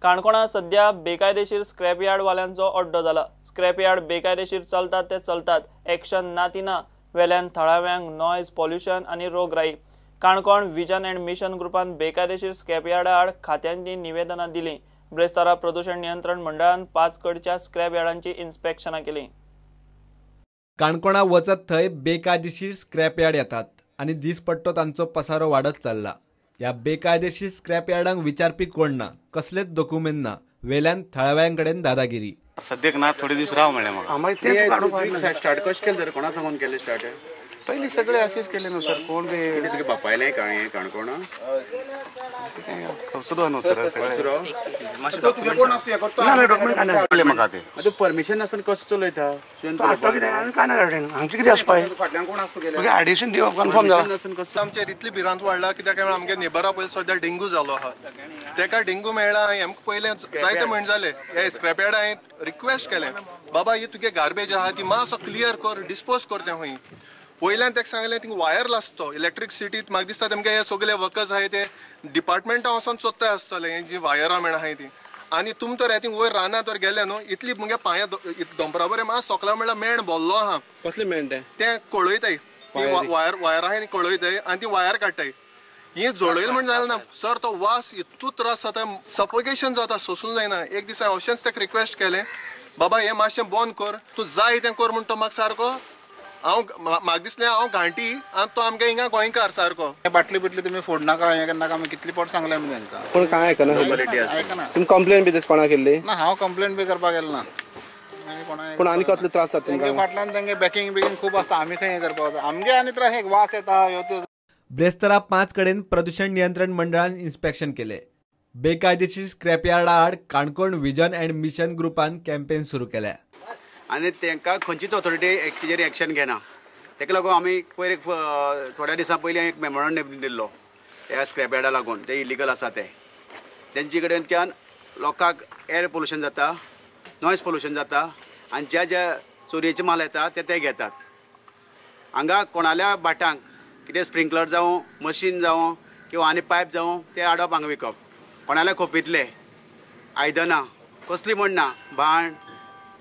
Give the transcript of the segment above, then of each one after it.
काणकोणा सध्या बेकायदेशीर स्क्रॅप यार्डवाल्यांचो अड्डो जाला। स्क्रॅप यार्ड बेकायदेशीर चलतात ते चलतात, एक्शन ना ती ना, वेल्यान थळाव्यांक नॉयज पॉल्युशन आनी रोगराई। काणकोण विजन अँड मिशन ग्रुपान बेकायदेशीर स्क्रॅप यार्डा आड खात्यांची निवेदनां दिलीं। ब्रेस्तारा प्रदूषण नियंत्रण मंडळान 5 कडच्या स्क्रॅप यार्डांची इन्स्पेक्शनां केली। काणकोणा वचत थंय बेकायदेशीर स्क्रॅप यार्ड येतात आनी दीसपट्टो तांचो पसारो वाडत चल्ला। ह्या बेकायदेशीर स्क्रॅप यार्डांक विचारपी कोण ना, कसलेच डॉक्युमेंट ना, वेल्यान थळाव्यां कडेन दादागिरी। सद्याक ना, थोडे दीस राव म्हणलें म्हाका। स्टार्ट कशें केलें तर कोणा सांगून केलें स्टार्ट? पयलीं सगळे अशेंच केलें न्हू सर, कोण बी कितें तुगे बापायलें कांय काणकोणा खबसरो न्हू सर सगळें। ना ना डॉक्युमेंट कांय ना म्हाका तें परमिशन नासतना कसो चलयता? हांगचें कितें आसपा आडिशन दिवप कन्फर्म जाला। आमचेर इतली भिरांत वाडला कित्याक काय आमगे नेबरा पयलीं सद्या डेंगू जालो आहा, तेका डेंगू मेळ्ळा। आमकां पयलें जायते म्हयने जाले हे स्क्रॅप यार्ड हांवें रिक्वेस्ट केलें, बाबा ही तुगे गार्बेज आहा ती मातसो क्लियर कर, डिस्पोज कर तें खंय। वयल्यान ताका सांगलें थिंगा वायर लासतो इलेक्ट्रिसिटीत, म्हाका दिसता तेमगे हे सगळे वर्कर्स आहाय ते डिपार्टमेंटा वचोन चोत्ताय आसतले हे जी वायरां मेण आहाय ती। आनी तुम तर थिंग वयर रानां तर गेले न्हू, इतली मुगे पांया दोंपरा बरें मात सोकला म्हणल्यार मेण भरलो आहा। कसलें मेण तें? तें कळयताय ती वायर वायर आहाय ती कळयताय आनी ती वायर काडटाय। ही जळयलें म्हण जालें ना सर, तो वास इतू त्रास जाता, सफोकेशन जाता, सोसून जायना। एक दीस हांवें अशेंच ताका रिक्वेस्ट केलें, बाबा हें मातशें बंद कर, तूं जाय तें कर म्हण तो म्हाका सारको, हांव म्हाका दिसलें हांव घांटी आनी तो आमगे हिंगा गोंयकार सारको। बाटली बिटली तुमी फोडनाका हें करनाका, आमी कितली फावट सांगलें आमी तांकां, पूण कांय आयकना। आयकना। तुमी कंप्लेन बी तशें कोणाक केल्ली? ना, हांव कंप्लेन बी करपाक गेलो ना। पूण आनी कसले त्रास जाता तुमकां? फाटल्यान तेंगे बॅकिंग बिकिंग खूब आसता, आमी खंय हें करपाक वता, आमगे आनी त्रास, एक वास येता ह्यो त्यो। ब्रेस्तारा 5 कडेन प्रदूषण नियंत्रण मंडळान इन्स्पेक्शन केले। बेकायदेशीर स्क्रॅप यार्डा आड काणकोण विजन अँड मिशन ग्रुपान कॅम्पेन सुरू केल्या आनी तांकां खंयचीच ऑथॉरिटी तेजेर एक्शन घेना। ताका लागून आमी पयर एक थोड्या दिसां पयलीं एक मेमोरंडम दिल्लो ह्या स्क्रॅप यार्डा लागून, ते इलिगल आसा ते, तेंचे कडेनच्यान लोकांक एअर पोल्युशन जाता, नॉयज पोल्युशन जाता आनी ज्या ज्या चोरयेचे माल येता ते ते घेतात। हांगा कोणाल्या भाटांक कितें स्प्रिंकलर जावं, मशीन जावं किंवा आनी पायप जावं ते हाडप हांगा विकप, कोणाल्या खोपींतले आयदनां कसली म्हण ना, भाण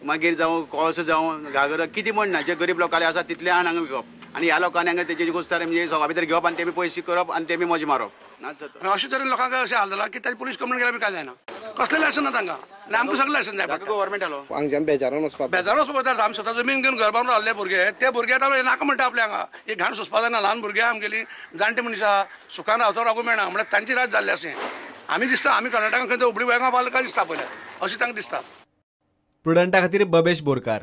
मागीर जावं कळसो जावं घागर कितें म्हण ना, जे गरीब लोकांले आसा तितले हाडून हांगा विकप आनी ह्या लोकांनी हांगा तेजे गोस्तार म्हणजे सगळ्या भितर घेवप आनी तेमी पयशे करप आनी तेमी मजा मारप नाच जाता। अशें तरेन लोकांक अशें हाल जाला की ताजी पुलीस कंप्लेन केल्यार बी कांय जायना, कसलें लायसन ना तांकां आनी आमकां सगळें लायसन जाय। गव्हर्मेंट आलो हांगच्यान बेजारान वचपाक, बेजारान वचपाक जाय। आमी स्वता जमीन घेवन घर बांदून रावल्ले भुरगे, ते भुरगे आतां नाका म्हणटा आपल्या हांगा, ही घाण सोंसपा जायना। ल्हान भुरगे आमगेली, जाणटे मनशां सुखान रावचो रावूंक मेळना, म्हणल्यार तांची रात जाल्ली अशें आमी दिसता। आमी कर्नाटकान खंय हुबळी बेळगांव पावले काय दिसता पयलें, अशें तांकां दिसता। प्रुडंटा खातीर बबेश बोरकार।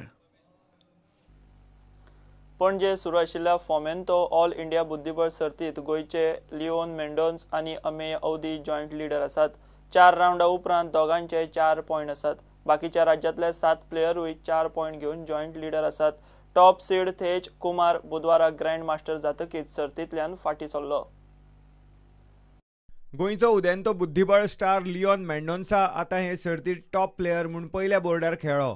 पणजे सुरू आशिल्ल्या फोमेंतो ऑल इंडिया बुद्धिबळ सर्तीत गोंयचे लिओन मेंडोन्स आनी अमेय अवधी जॉयंट लिडर आसात। 4 रावंडा उपरांत दोगांचे 4 पॉयंट आसात। बाकीच्या राज्यांतले 7 प्लेयरूय 4 पॉयंट घेवन जॉयंट लिडर आसात। टॉप सीड थेज कुमार बुधवारा ग्रँड मास्टर जातकीच सर्तींतल्यान फाटीं सरलो। गोंयचो उदेंतो बुद्धिबळ स्टार लिओन मेंडोन्सा आतां हे सर्तीत टॉप प्लेयर म्हूण पयल्या बोर्डार खेळ्ळो।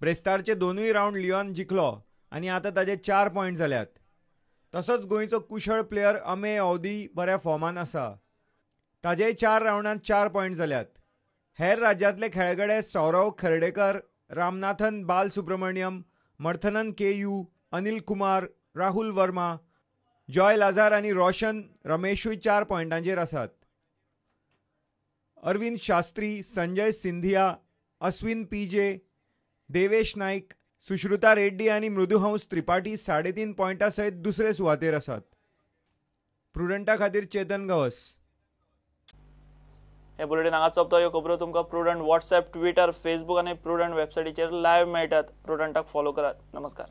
ब्रेस्तारचे 2 रावंड लिओन जिखलो आनी आतां ताजे 4 पॉयंट जाल्यात। तसोच गोंयचो कुशळ प्लेयर अमेय अवधी बऱ्या फॉर्मान आसा, ताजेय 4 रावंडांत 4 पॉयंट जाल्यात। हेर राज्यांतले खेळगडे सौरव खर्डेकर, रामनाथन बालसुब्रमण्यम, मर्थनन के.यू, अनिल कुमार, राहुल वर्मा, जॉय लाजार आनी रोशन रमेशूय 4 पॉयंटांचेर आसात। अरविंद शास्त्री, संजय सिंधिया, अश्विन पी.जे, देवेश नाईक, सुश्रुता रेड्डी आनी मृदुहंस त्रिपाठी 3.5 पॉयंटा सयत दुसरे सुवातेर आसात। प्रुडंटा खातीर चेतन गवस। हे बुलेटिन हांगा सोंपता। ह्यो खबरो तुमकां प्रुडंट वॉट्सएप, ट्विटर, फेसबूक आनी प्रुडंट वेबसायटीचेर लायव्ह मेळटात। प्रुडंटाक फॉलो करात। नमस्कार।